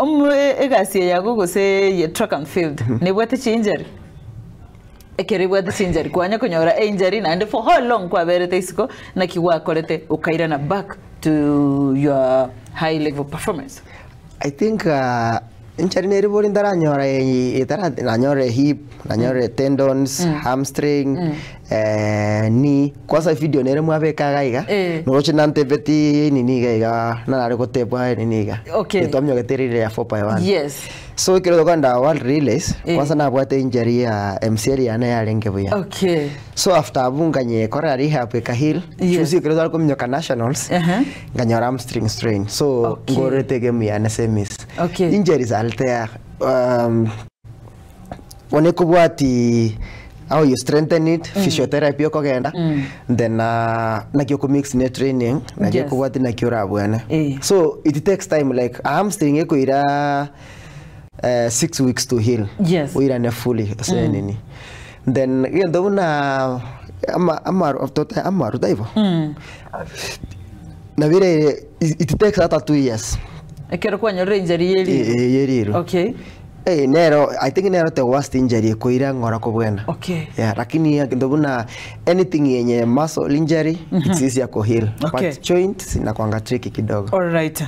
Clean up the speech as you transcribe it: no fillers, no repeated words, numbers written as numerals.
Omo egasi eye yago gose ye track and field nebwate chi-injury? Ekero ebwate chi-injury kwanya konyora einjury naende for how long kwaberete isiko naki gwakorete okairana back to your high level performance? I think injury nere bori ntaranyora etara nanyorire hip, nanyorire tendons, hamstring, knee, kwanza evideo nere mwabeka iga iga, Eh. noroche nantebeti nini iga iga nare gotebwa nini iga. Okay. Twaminyogete relay ya 4 by 1. Yes. So ekero tokogenda world relays, Eh. kwanza nabwate injury ya MCL yane yarenge buya. Okay. So after abwo nkanyekora rehab eka heal, Yes. juzi ekero tware kominyoka nationals, Ehe. nkanyora hamstring strain. So Okay. ngorete egame yane semis. Okay. Injuries are there. Um, bono ekobwati how you strengthen it, physiotherapy okogenda, then uh, naki okomix ne training, naki Yes. ekobwati naki orabwene. Eh. So it takes time like a hamstring ekoira 6 weeks to heal. Yes. Oirane fully ase nini. Then gento buna ama ama tota amaru taibo. Nabire it takes hata 2 years. Ekero kwanyorire injury yeriro. Eh, yeriro. Okay. Eh, nero I think nero the worst injury ekoira ng'ora kobwena. Okay. Yeah, lakini gento buna anything yenye muscle injury it's easier ku heal. Okay. But joints inakuanga tricky kidogo. Alright.